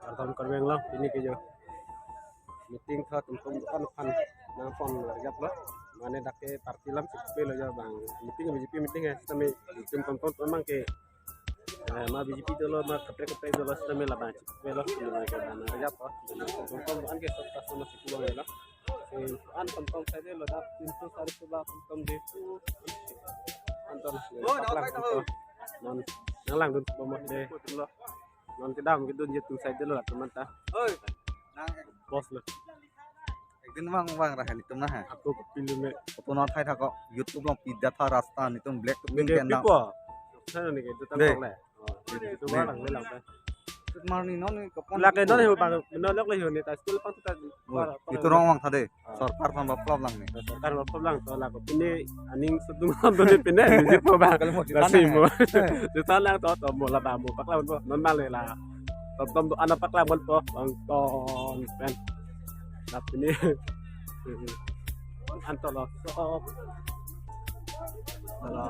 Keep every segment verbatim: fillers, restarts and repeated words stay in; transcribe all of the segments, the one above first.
Kardom Karbi Anglong, pini ke jo meeting tha tumtum doan aphan nangpon arjap lo. Mane dak ke party alam chikpelo jo bang. Meeting B J P meeting hai, sami tum tum tum tum mang ke. Eh, ma B J P dolo, ma kaprek kaprek dolo, sami labang chikpelo, sami labang ke bang arjap lo. Tumtum doan ke sot ta sama si pulang lo. Eh, an tumtum side lo, dak pintu sari suba tumtum de tu. Anton, paklang tumtum. Non, nanglang dun bomot de lo. Non kedam kedun je tum side lo, teman ta. Oi, nang Bos lo. Ekdin vang vang ra hali tum na ha. Ako pilu me. Koto na thai thak ko. YouTube along pida tha rasta netum black pink Mene kendang. Pipo. Sana ni ke, itu Deh. Tangkong le. Oh, itu Deh. Barang le lang ta. Mar ni non ni kopon. Lake non ho bang, non lok le ho ni ta school pang ta. Woi, itu rong vang tha de. Ah. Sorkar aphan baplap lang ni. Sorkar baplap lang to la ko pini aning sedung ham to ni pini ni po bang. Kalau mau Lasi ditanya. Mo. Ditanya to to mo labang mo paklang mo non bang le la. Tom tom do ana paklang mo po bang ton pen. La pini. Anto lo. So. Halo.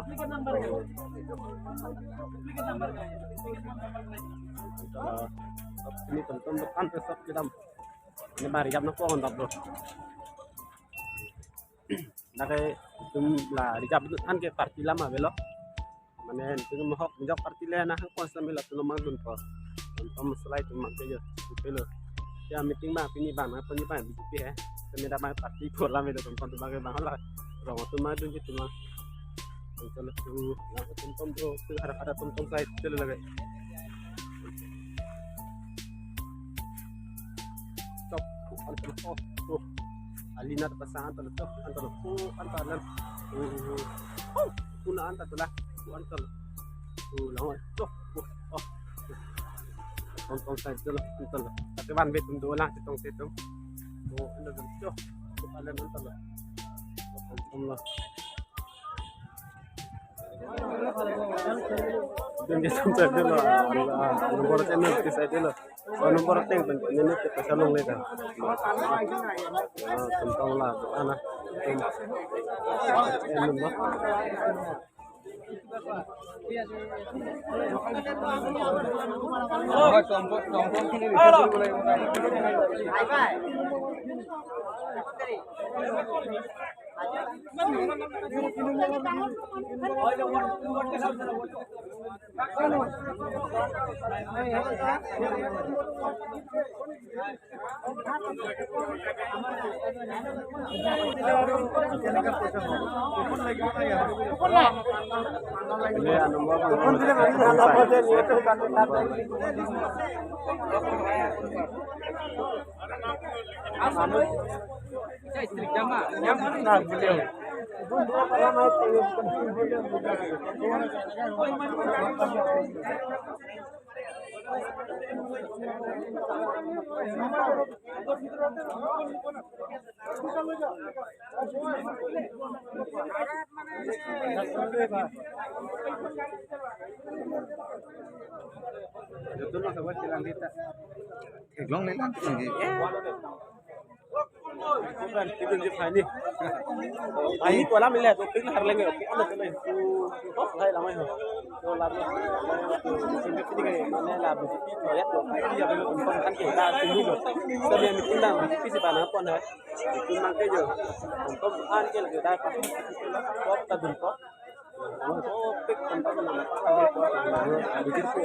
Ini tum tum depan pesawat kita. Ini bari jam nopo on bro. Dak ke tum la rijap an ke party alam avelo. Mane tum mohok menjok party le na hang kon sambil tum mang dun po. Tum masalai tum mang ke jo. Pelo. Ya meeting ma pini bang na pini bang B J P hai. Kami dak bang party po alam itu tum tum bang bang la. Rong tum mang dun tum mang. Tum tum tu yang tum tum tu tu harap ada tum tum sai tu lagi. Stop. Anto lo. Oh, oh. Alina pasang anto lo. Oh, anto lo. Oh, anto lo. Oh, oh. Oh, kuna anto lo. Oh, anto lo. Oh, langon. Oh, oh, oh. Tong tong sai anto lo, anto lo. Tapi van bet tum dolang chetong chetong. Oh, anto lo. Oh, kalian anto lo. Oh, tong tong lo. Dun ke sampai dulu, ah, nomor channel ke saya dulu. Oh, nomor teng pen ini ke pasal long le kan. Ah, tentang la, ana. Nomor. Joto lo sabab kilang kita. Theklong le lang lagi. Bukan, itu je pani. Pani ko alam le, to pik har lenge, ko alam le, to, to hai lamai ho. To lam, to sini kini ke, mane la B J P proyek lo, pani ya belum kan ke, ta tunggu lo. Sabi yang diundang, B J P si bana pon hai. Itu mang ke jo. Untuk an ke lagi dah pas. Kok ta dun kok. Kok pik tempat mana? Begitu.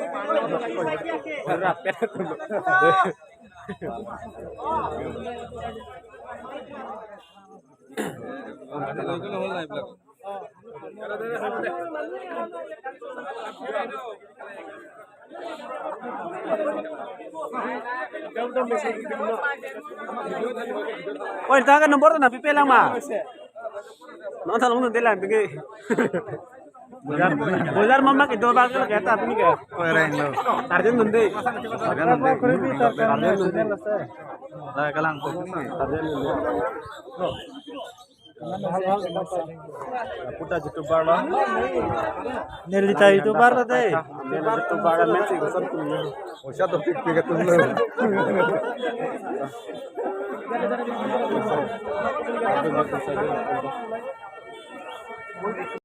Berapa? Oi, ta ke nomor na pipe lang ma. Non thalong non de lang tinggi. Bojar, bojar mamak itu bang kalau kita pini ke. Koi reng lo. Tarjen nunde. Tarjen nunde. Tarjen nunde. Lah kalang ko. Tarjen nunde. Puta YouTuber lo. Nelita YouTuber lo dei. Nelita YouTuber lo, mesti kesan tu. Osa to pik pik tu lo.